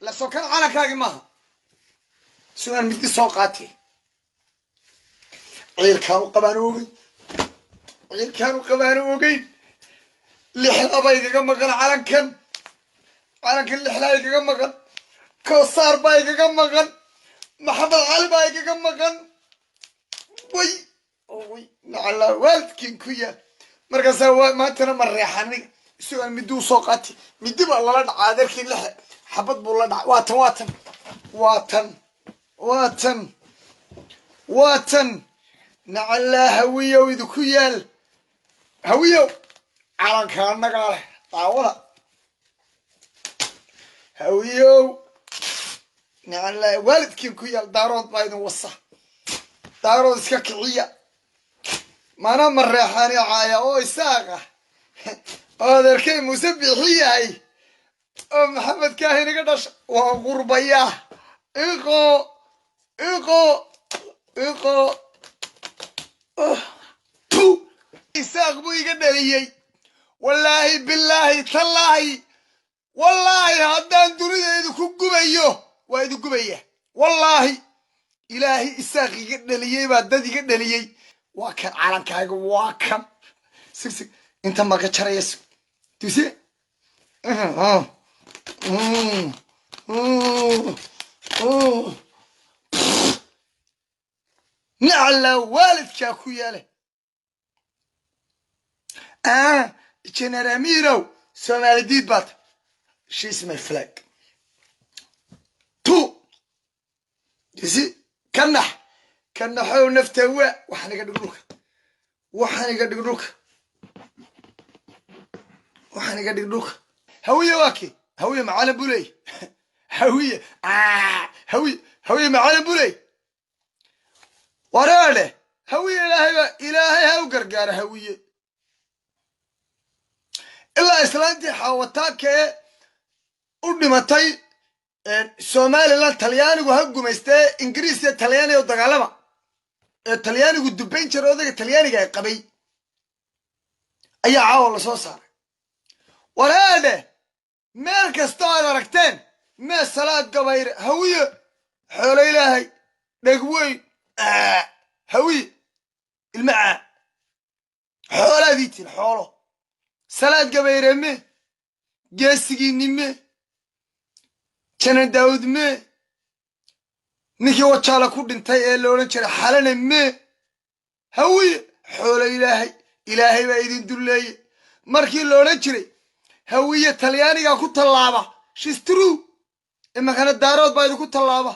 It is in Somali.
La sokan calankaagi maaha. Sidaan midi soo qaatay, ciilkaan u qabaan ogeyn, ciilkaan u qabaan ogeyn. Lixdaba igaga maqan calankan, calankan lixdaa igaga maqan, Koosaar baa igaga maqan, Maxamed Cali baa igaga maqan. Way way, nacalaa waalidkiin ku yaal. Markaasaa waa maantana ma reexaniga. Isagoon midi u soo qaatay, midi baa lala dhacaa. Adeerkii lixe xabad buu la dhacay. Waa tan, waa tan, waa tan, waa tan, waa tan. Nacallaa Hawiyow idinku yaal. Hawiyow, calanka annagaa leh. Daawada Hawiyow, nacallaa waalidkiin ku yaal. Daarood baa idin wasa. Daarood iska kiciya. Mana Mareexani caaya oo Isaaqa oo adeerkay Muuse Bixi yahay oo Maxamed Kaahin iga dhasha. Waan qurbayaa. Iqo, iqo, iqo. Tu Isaaq buu iga dhaliyey. Wallaahi, bilaahi, tallaahi, wallaahi, haddaan dunida idinku gubayo, waa idin gubaya. Wallaahi, Ilaahay Isaaq iga dhaliyey baa dad iga dhaliyey. Waa kan calankaaga, waa kan. Sig, sig, inta maka jaraya. Sig tusi. Nacla waalidkaa ku yaale. General Amirow, Soomaali diid baata. She's my flag two. You see, ka nax, ka naxow nafta. Waa waxaan iga dhig dhulka, waxaan iga dhig dhulka, waxaan iga dhig dhulka. Hawiye waa kii. Hawiye macalin buu leey. Hawiye, Hawiye, Hawiye macalin buu leey. Wareedhe Hawiye, Ilaahay ba, Ilaahay ha u gargaara Hawiye. Ilaa islaantii Xaawataaka ee u dhimatay Somaliland, Talyaanigu ha gumaystee, Ingiriis iyo Talyaaniga oo dagaalama ee Talyaanigu dubayn jira, odayga Talyaaniga ay qabay ayaa caawa lasoo saaray. Wareedhe, meel kastoo aad aragteen mee Salaad Gabayre. Hawiye xoolo Ilaahay dhegweyn. Hawiye ilma caa xoolaadii tin xoolo. Salaad Gabayre me, geesigiinni me, Janan Daawud me, ninkii Wajaala ku dhintay ee la odhan jiray Xalane me. Hawiye xoolo Ilaahay, Ilaahay baa idin dulleeyey. Markii la odhan jiray Hawiye Talyaanigaa ku tallaaba, shistru, iminkana Daarood baa idinku tallaaba.